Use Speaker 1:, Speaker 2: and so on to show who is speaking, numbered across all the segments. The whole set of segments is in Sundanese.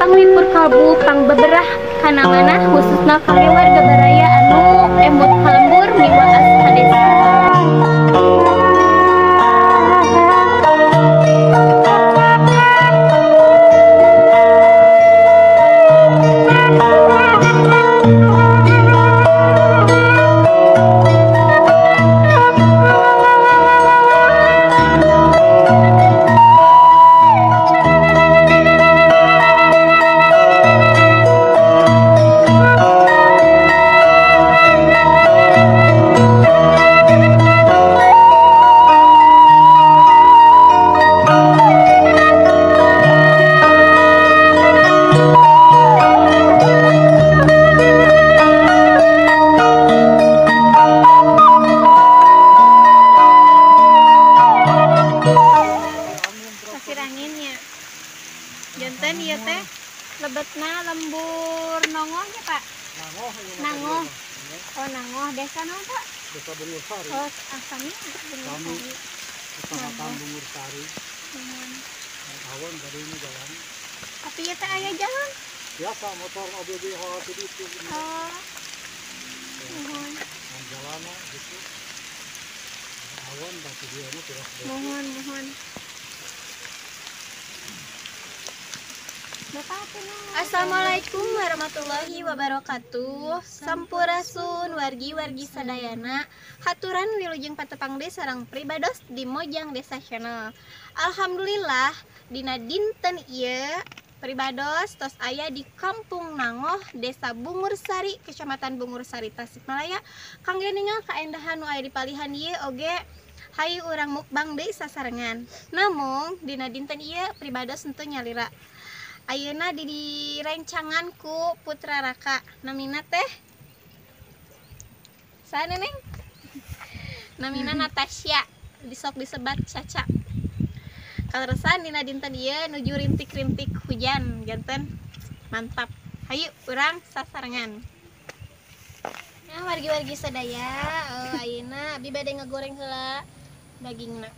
Speaker 1: Panglipur kalbu pangbeberah kana manah khususna kangge warga baraya anu emut ka lembur miwaas ka desa. Janten ieu teh lebetna lembur nongohnya Pak?
Speaker 2: Nangoh.
Speaker 1: Nangoh. Oh Nangoh, desa naon Pak?
Speaker 2: Desa Bungursari.
Speaker 1: Oh, sami Bungursari.
Speaker 2: Kecamatan Bungursari. Awan kadinya jalan.
Speaker 1: Tapi ieu teh aya jalan?
Speaker 2: Biasa motor mobil di hal itu.
Speaker 1: Oh. Nuhun.
Speaker 2: Jalanna gitu. Awan tapi dia mah tidak.
Speaker 1: Nuhun, nuhun. Assalamualaikum warahmatullahi wabarakatuh. Sampurasun wargi-wargi sadayana. Haturan wilujeng patepang deui sareng pribados di Mojang Desa Channel. Alhamdulillah dina dinten ieu pribados tos aya di Kampung Nangoh, Desa Bungursari, Kecamatan Bungursari, Tasikmalaya. Kangge ningal kaendahan nu aya di palihan ieu oge hayu urang mukbang deui sasarengan. Namung dina dinten ieu pribados henteu nyalira. Ayeuna di rencangan ku Putra Raka. Namina teh saha Neneng? Namina Natasha, disok disebat Caca. Kaleresan dina dinten ieu nuju rintik-rintik hujan, janten mantap. Hayu urang sasarengan. Nah, wargi-wargi sadaya, ayeuna abi bade ngagoreng heula dagingna.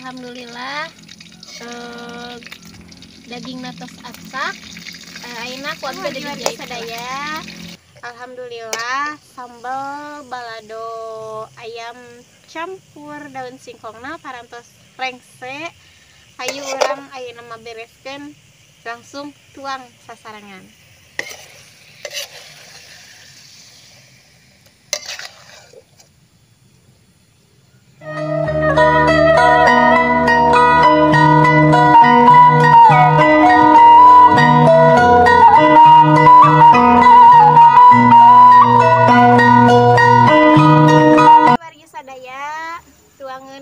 Speaker 1: Alhamdulillah daging tos asak. Ayeuna ku abdi bade sadaya. Alhamdulillah sambal balado ayam campur daun singkongna parantos rengse. Hayu urang ayeuna mah bereskeun langsung tuang sasarengan.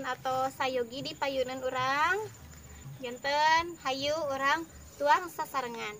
Speaker 1: Atau sayogi di payunan urang janten hayu urang tuang sasarengan.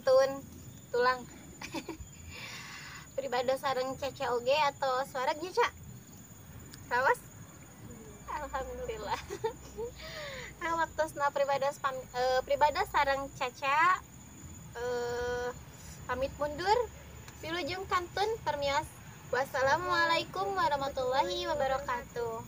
Speaker 1: Kantun tulang. Pribados sareng Caca oge atau wareg nya, Ca? Rawas? Alhamdulillah. Nah, waktosna pribados pribados sareng Caca pamit mundur. Wilujeng kantun, permios. Wassalamualaikum warahmatullahi wabarakatuh.